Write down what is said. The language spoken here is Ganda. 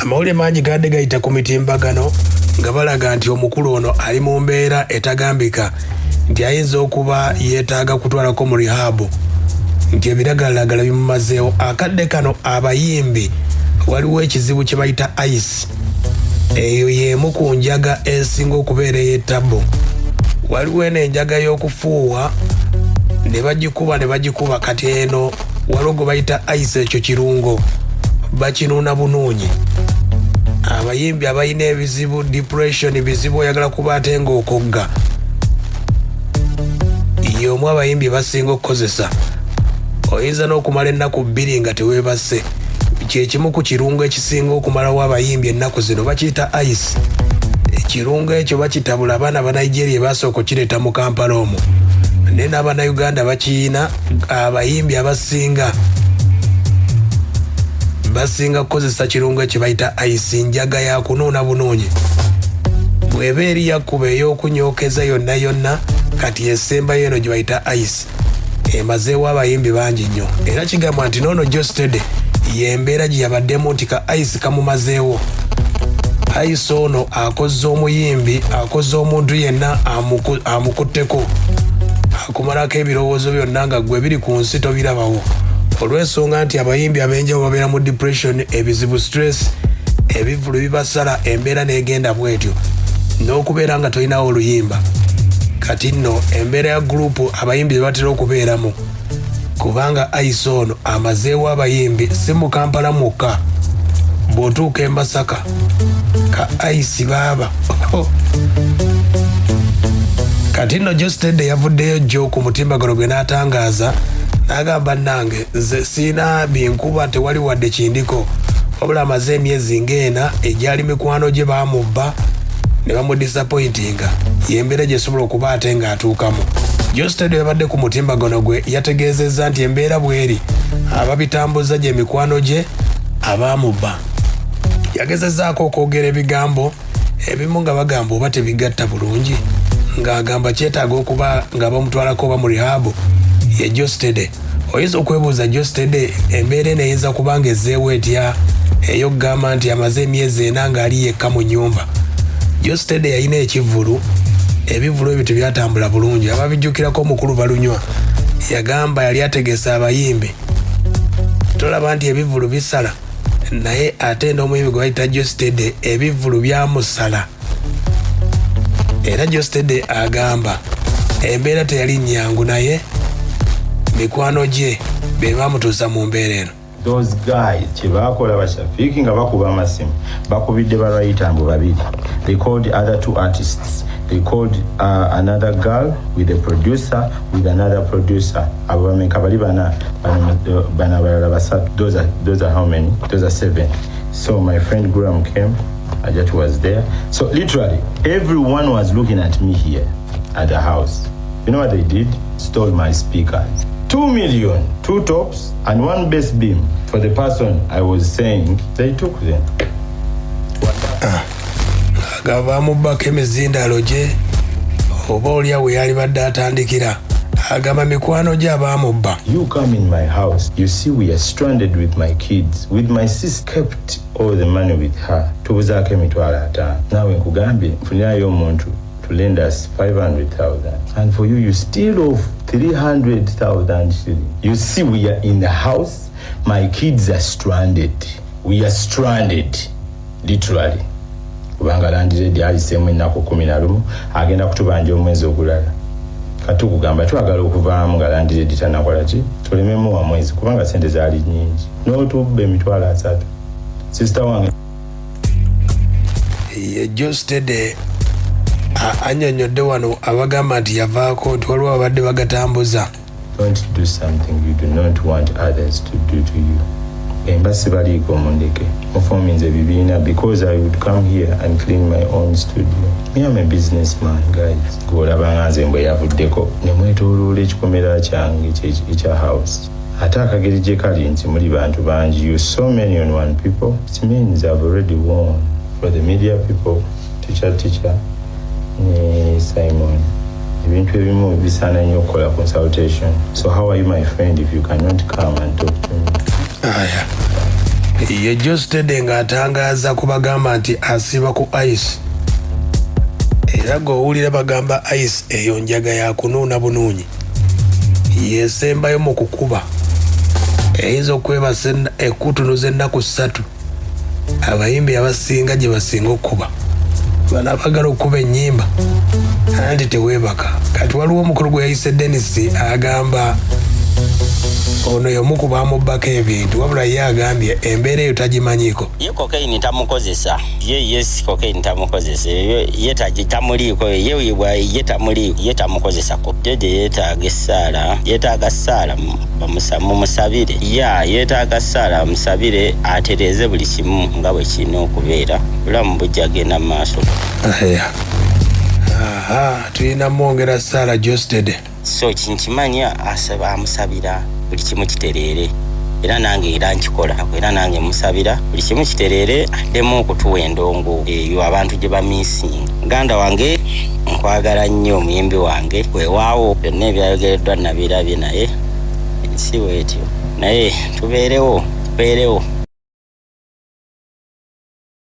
Amawulire mangi gadde gayita ku mitimbagano nga balaga nti omukulu ono ali mu mbeera etagambika, nti ayinza okuba yeetaaga kutwalako mu rehab, nti ebiragalalagala bimumazeewo. Akadde kano abayimbi waliwo ekizibu kye bayita ice. Eyo y'emu ku njaga esinga okubeera ey'ettabbu. Waliwo eno enjaga y'okufuuwa ne bagikuba ne bagikuba, kati eno waliwo gwe bayita ice, ekyo kirungo bakinuuna bunuunyi. Abayimbi abalina ebizibu, depression, bizibu, oyagala kuba ate ng'okogga, y'omu abayimbi basinga okukozesa. Oyinza n'okumala ennaku 2 nga teweebase. Kyekimu ku kirungo ekisinga okumalawo abayimbi ennaku zino, bakiyita ice. Ekirungo ekyo bakitabula, abaana ba Nigeria basooka okukireeta mu Kampala omwo, naye n'Abannayuganda bakiyina. Abayimbi abasinga basinga kukozesa kirungo ekyo bayita ice, njaga ya kunuuna bunuunyi. Bw'eba eri yakkuba ey'okunyookeza yonna yonna, kati esembayo eno gye bayita ice emazeewo abayimbi bangi nnyo. Era kigambwa nti noono Geosteady y'embeera gye yabaddemu, nti ka ice kamumazeewo. Ice ono akozza omuyimbi, akozza omuntu yenna amukutteko, akumalako ebirowoozo byonna nga gwe biri ku nsi tobirabawo, olw'ensonga nti abayimbi ab'enjawulo babeera mu depression, ebizibu, stress, ebivulu bibasala, embeera n'egenda bwetyo, n'okubeera nga tolinawo oluyimba. Kati nno embeera ya group abayimbi bebatera okubeeramu, kubanga ice ono amazeewo abayimbi si mu Kampala mwokka, bw'otuuka e Masaka ka ice baaba. Kati nno Geosteady yavuddeyo jjo ku mutimbagano gwe n'atangaaza n'agamba, "Nange nze siina binkuba, tewali wadde kindiko." Wabula amaze emyezi ng'ena egyali mikwano gye baamubba ne bamudisappointinga, y'embeera gyesobola okuba ate ng'atuukamu. Geosteady yabadde ku mutimbagano gwe yategeezezza nti embeera bw'eri, ababitambuza gye mikwano gye abaamubba. Yagezezzaako okwogera ebigambo ebimu nga bagamba oba tebigatta bulungi, ng'agamba kyetaaga okuba nga bamutwalako oba mu rehab. Ye Geosteady. Oyinza okwebuuza, Geosteady embeera eno eyinza kuba nga ezzeewo etya, ey'okugamba nti amaze emyezi 4 ng'ali yekka mu nnyumba? Geosteady yalina ekivvulu, ebivvulu ebyo tebyatambula bulungi. Ababijjukirako, omukulu Balunywa yagamba yali ategesa abayimbi, tolaba nti ebivvulu bisala, naye ate n'omuyimbi gwe bayita Geosteady ebivvulu byamusala. Era Geosteady agamba embeera teyali nnyangu, naye mikwano gye be bamutuusa mu mbeera eno. Those guys kyebakola, bashafiiki nga bakuba amasimu, bakubidde ba writer mbu babiri. They called other two artists, they called another girl with a producer, with another producer. Abo bameka? Bali bana, bana balala basatu. Those are how many? Those are seven. So my friend Graham came, Ajat was there. So literally everyone was looking at me here at the house. You know what they did? Stole my speakers. 2 million, two tops and one bass beam for the person I was saying. They took them. Nga bamubbako emizindaalo gye, oba olya we yali badde atandikira. Agamba mikwano gye abaamubba. You come in my house, you see we are stranded with my kids, with my sister, kept all the money with her. Tubuzaako 50,000. Naawe nkugambye nfunirayo omuntu to lend us 500,000. And for you, you steal off 300,000 shillings. You see we are in the house, my kids are stranded. We are stranded, literally. Kubanga landlady ayiseemu ennaku 11, agenda kutubanja omwezi ogulala. Katukugamba twagala okuvaamu nga landlady tanakola ki, tulememu wa mwezi, kubanga sente zaali nyingi, n'otubba 30,000. Sister wange. Ye Geosteady annyonnyodde wano abagamba nti yavaako, nti waliwo abadde bagatambuza. Don't do something you do not want others to do to you. Emba sibaliiko, mundeke mufominze ebibiina, because I would come here and clean my own studio. Me, am a businessman, guys. Gweolabanga nze mbwe yavuddeko ne mwetooloola ekikomera kyange ekya house, ate akageri gye kali nti muli bantu bangi, you so many on one people, it means I've already won. For the media people, teacher, teacher ne Simon, ebintu ebimu bisaana nnyo okukola consultation. So how are you my friend if you cannot come and talk to me? Aya. Ye Geosteady ng'atangaaza ku bagamba nti asiiba ku ice, era gweowulira bagamba ice eyo njaga yakunuuna bunuunyi, yesembayo mu kukuba, eyinza okwebasa ekutunuza ennaku 3. Abayimbi abasinga gye basinga okukuba bano abagala okukuba ennyimba anti teweebaka. Kati waliwo omukulu gwe yayise Denis, agamba ono y'omu ku baamubbako ebintu, wabula ye agambye embeera eyo tagimanyiiko. Ye cocaine tamukozesa, ye si cocaine tamukozesa, ye tamuliiko, ye tamuliiko, ye tamukozesako. Jeje yeetaaga essaala, yeetaaga ssaala mumusabire, yeetaaga ssaala amusabire atereeze buli kimu nga bwe kirina okubeera, bulamu bujja genda mu maaso. Tulina mwongera ssaala Geosteady. So kinkimanya amusabira buli kimu kitereere, era nange era nkikola, era nange musabira buli kimu kitereere, addemu okutuwa endongo eyo abantu gye bamiisinga. Muganda wange nkwagala nnyo, omuyimbi wange, weewaawo byonna ebyayogereddwa nabirabye, naye ensi bwetyo, naye tubeerewo, tubeerewo.